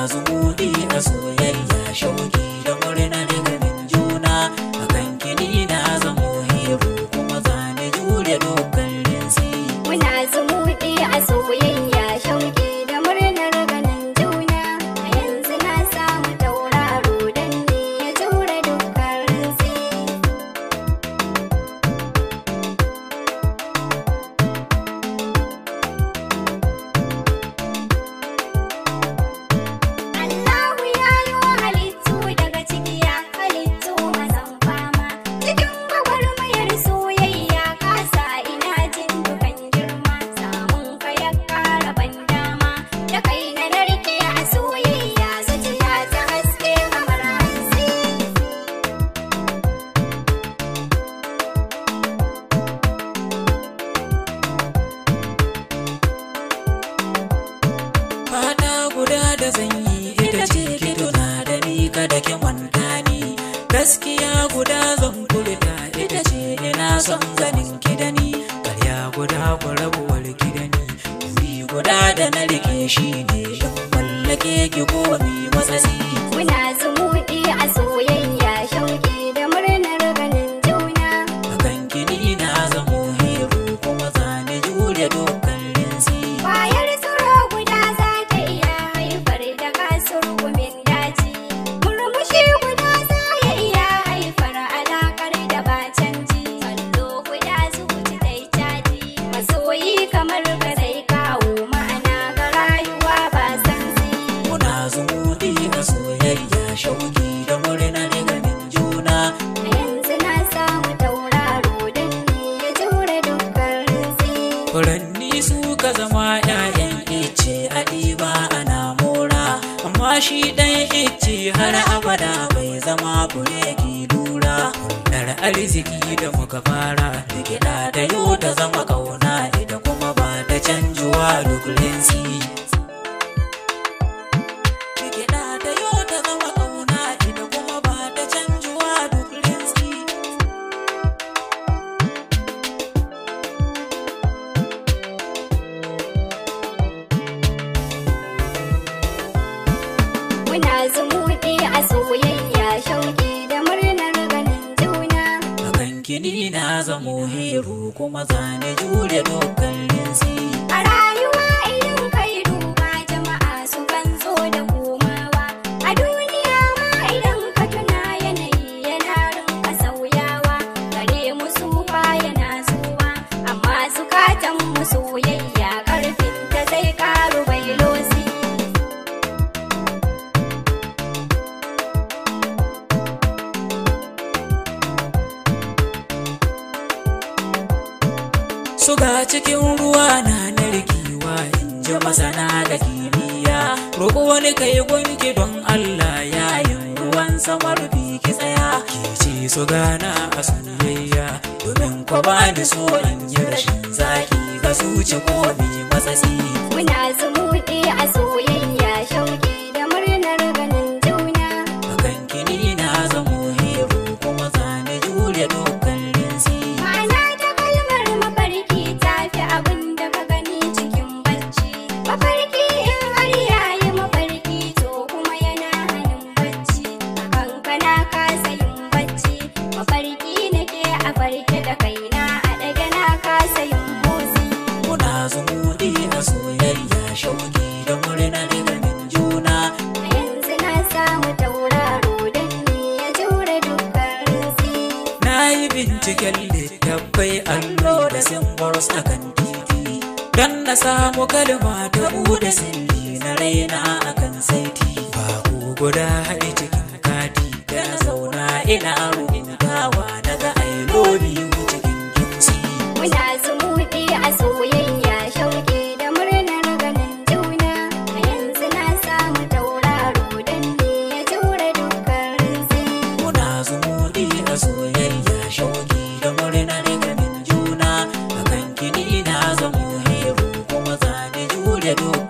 Muna zumuɗi a soyayya, shauki da murnar ganin juna. Akan kini na zamo hero kuma zani jure dukkan rinsi. Muna zumuɗi a soyayya, shauki da murnar ganin juna. A yanzu na samu tauraro dan ni ya jure dukkan rinsi. Allahu ya yi halittu daga ciki ya halittu mazan fama. Cikin gwagwarmayar soyayya kasa ina jin dukan girma. Samun ka ya ƙara ban dama da kai na narke a soyayya, zuciya ta haske kamar hantsi. Fata guda da zan yi ita ce ki tuna da ni, kada ki manta ni. Gaskiya guda zan furta ita ce ina son ganin ki da ni. Karya guda ku rabuwar ki da ni. Wuri guda da na rike shi ne in mallake ki komi matsatsi. Muna zumuɗi a soyayya, shauki da murnar ganin juna. Akan kini na zamo hero kuma zani jure dukkan rinsi. Kwayar tsiro guda za ta iya haifar da kasurgumin daji. Murmushi guda za ya iya haifar alaƙar da ba canji. Kallo guda zuci ta yi caji. Masoyi kamar ka zai kawo ma'ana ga rayuwa ba santsi. Muna zumuɗi a soyayya, shauki da murnar ganin juna. A yanzu na samu tauraro don ni ya jure dukkan rintsi. Furanni suka zama 'ya'yan ice a ɗiba ana mora, amma shi ɗan ice har abada bai zama fure ki lura. Hulɗar arziki da muka fara, da da yau ta zama ƙauna ita kuma ba ta canjuwa duk rinsi. Kiɗa da yau ta zama ƙauna ita kuma ba ta canjuwa duk rinsi. Muna zumuɗi a soyayya, shauki da murnar ganin juna. Akan kini na zamo hero kuma zane jure dukkan rinsi. A rayuwa idan kai duba jama'a su kan zo da komawa. A duniya ma idan ka tuna yanayi yana rinka sauyawa. Gare mu sufa yana zuwa, amma zukatan mu soyayya karfin ta zai karu bai losi. Suga cikin ruwa na narkewa in ji masana da kimiyya. Roƙo wani kai gwanki don Allah yayin ruwan sama rufi ki tsaya. Ki ce suga na a soyayya domin kwa ba ni so in yi rashin zaki ga zuci ko mi matsatsi. Muna zumuɗi a soyayya, shauki da murnar ganin juna. Akan kini na zamo hero kuma zane jure dukkan rinsi. Ma'ana ta kalmar mafarki ta fi abin da ka gani cikin bacci. Mafarki in har yayi mafarki to kuma yana hannun bacci. A kankana kasa yin bacci, mafarki nake a farke da kaina a ɗage na kasa yin motsi. Muna zumuɗi a soyayya, shauki da murnar ganin juna. A yanzu na samu tauraro don ni ya jure dukkan rintsi. Na yi binciken littattafai allo da symbols a kan titi. Don na samu kalma ta buɗe sirri na raina a kan saiti. Babu guda haɗe cikin kati da na zauna ina rubutawa daga I love you cikin kimsi. Muna zumuɗi a soyayya, shauki da murnar ganin juna. A yanzu na samu tauraro don ni ya jure dukkan rintsi. Muna zumuɗi a soyayya, shauki da murnar ganin juna. Akan kini na zamo hero kuma zani jure duk